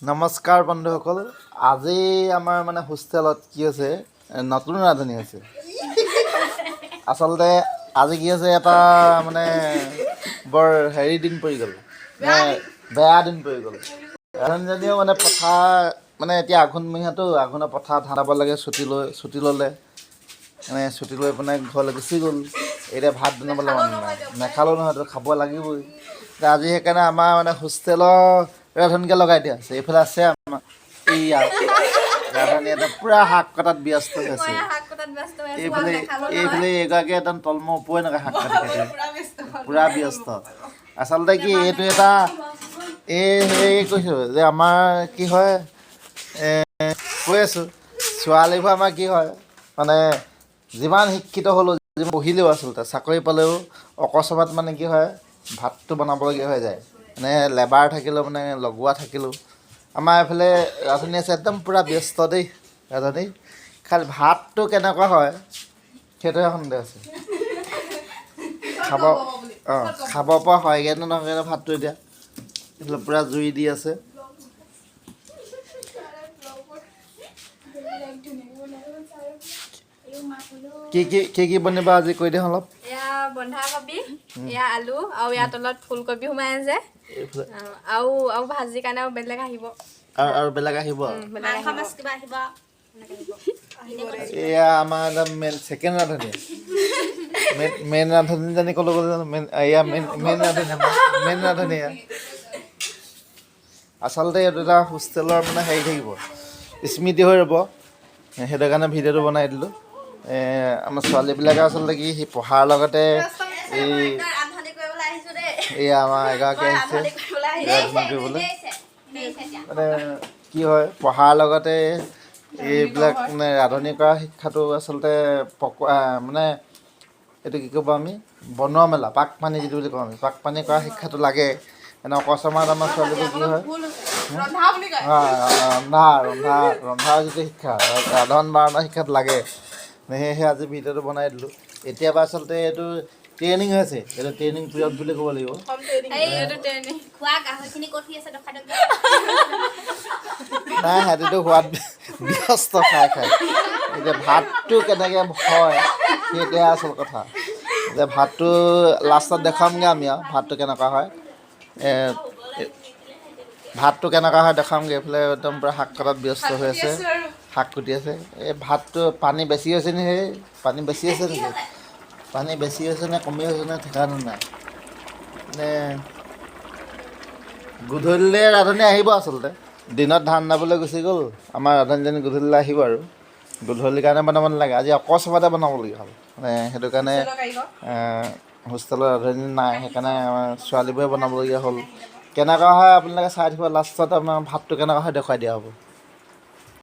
নমস্কাৰ বন্ধুসকল, আজি আমাৰ মানে হোষ্টেলত কি হৈছে, নতুন ৰান্ধনি হৈছে। আচলতে আজি কি হৈছে, এটা মানে বৰ হেৰি দিন পৰি গ'ল, মানে বেয়া দিন পৰি গ'ল। ৰান্ধনীজনীও মানে পথাৰ, মানে এতিয়া আঘোণমহীয়াতো, আঘোণৰ পথাৰত ধান দাব লাগে, ছুটি ল'লে, মানে ছুটি লৈ পিনে ঘৰলৈ গুচি গ'ল। এতিয়া ভাত বনাবলৈ মানুহ নাই, নেখালেও নহয়, তো খাব লাগিবই। এতিয়া আজি সেইকাৰণে আমাৰ মানে হোষ্টেলৰ ৰান্ধনীকে লগাই দিয়া হৈছে। এইফালে আছে আমাৰ এইয়া ৰান্ধনী, এটা পূৰা শাক কটাত ব্যস্ত হৈ আছে। শাক কটাত ব্যস্ত হৈ আছো। এইফালে এইগৰাকী একদম তলমূৰ ওপৰে নকৰে, শাক কাটি কাটি পূৰা ব্যস্ত। আচলতে কি, এইটো এটা এই হেৰি কৈছোঁ যে আমাৰ কি হয়, কৈ আছোঁ, ছোৱালীবোৰ আমাৰ কি হয়, মানে যিমান শিক্ষিত হ'লেও, যিমান পঢ়িলেও, আচলতে চাকৰি পালেও অকস্মাত মানে কি হয়, ভাতটো বনাবলগীয়া হৈ যায়। মানে লেবাৰ থাকিলেও, মানে লগোৱা থাকিলেও, আমাৰ এইফালে ৰান্ধনী আছে, একদম পূৰা ব্যস্ত দেই ৰান্ধনী। খালি ভাতটো কেনেকুৱা হয় সেইটোহে সন্দেহ আছে। খাব পৰা হয়গৈ নে নহয়গৈ নে ভাতটো। এতিয়া এইফালে পূৰা জুই দি আছে। কি কি বনিবা আজি কৈ দিয়া অলপ। এয়া বন্ধাকবি, এয়া আলু আৰু ইয়াৰ তলত ফুলকবি সোমাই আছে। এইফালে আৰু আৰু ভাজিৰ কাৰণে আৰু বেলেগ আহিব। আৰু বেলেগ আহিব আৰু। বেলেগ আহিব। কিবা আহিব। এয়া আমাৰ একদম মেইন ছেকেণ্ড ৰান্ধনী, মেইন ৰান্ধনীজনী ক'লৈ গ'ল জানো? মেইন, এয়া মেইন মেইন ৰান্ধনী, আমাৰ মেইন ৰান্ধনী এয়া। আচলতে এইটো এটা হোষ্টেলৰ মানে হেৰি থাকিব, স্মৃতি হৈ ৰ'ব, সেইটো কাৰণে ভিডিঅ'টো বনাই দিলোঁ। আমাৰ ছোৱালীবিলাকে আচলতে কি, সেই পঢ়াৰ লগতে এই ৰান্ধনি কৰিবলৈ আহিছো দেই। এই আমাৰ এগৰাকী আহিছে ৰান্ধনি কৰিবলৈ আহিছো। ৰান্ধনি কৰিবলৈ। মানে কি হয়, পঢ়াৰ লগতে এইবিলাক মানে ৰান্ধনি কৰা শিক্ষাটো আচলতে পকোৱা, মানে এইটো কি ক'ব আমি, বনোৱা মেলা, পাক পানী যিটো বুলি কওঁ আমি, পাক পানী কৰা শিক্ষাটো লাগে। মানে অকস্মাত আমাৰ ছোৱালীবোৰ কি হয়, ৰন্ধা ৰন্ধা ৰন্ধাৰ যিটো শিক্ষা, ৰান্ধন বাঢ়নৰ শিক্ষাটো লাগে। সেয়েহে আজি ভিডিঅ'টো বনাই দিলোঁ। এতিয়া বা আচলতে এইটো ট্ৰেইনিং হৈছে, এইটো ট্ৰেইনিং পিৰিয়ড বুলি ক'ব লাগিব। এইটো ট্ৰেইনিং। খোৱা গাহৰিখিনি ক'ত শুই আছে দেখাই দিয়ক। নাই, সিহঁতিতো সোৱাদ ব্যস্ত খাই খাই। এতিয়া ভাতটো কেনেকৈ হয় সেইটোহে আচল কথা। এতিয়া ভাতটো লাষ্টত দেখুৱামগৈ আমি, আৰু ভাতটো কেনেকুৱা হয়, ভাতটো কেনেকুৱা হয় দেখুৱামগৈ। এইফালে একদম পূৰা শাক কটাত ব্যস্ত হৈ আছে, শাক কুটি আছে। এই ভাতটো পানী বেছি হৈছে নি? সেই পানী বেছি হৈছে নেকি? পানী বেছি হৈছে নে কমি হৈছে নে ঠিকানো নাই। মানে গধূলিলৈ ৰান্ধনী আহিব। আচলতে দিনত ধান দাবলৈ গুচি গ'ল আমাৰ ৰান্ধনীজনী, গধূলিলৈ আহিব। আৰু গধূলিৰ কাৰণে বনাব নালাগে, আজি অকস্মাতে বনাবলগীয়া হ'ল। মানে সেইটো কাৰণে হোষ্টেলৰ ৰান্ধনী নাই, সেইকাৰণে আমাৰ ছোৱালীবোৰে বনাবলগীয়া হ'ল। কেনেকুৱা হয় আপোনালোকে চাই থাকিব, লাষ্টত আপোনাৰ ভাতটো কেনেকুৱা হয় দেখুৱাই দিয়া হ'ব।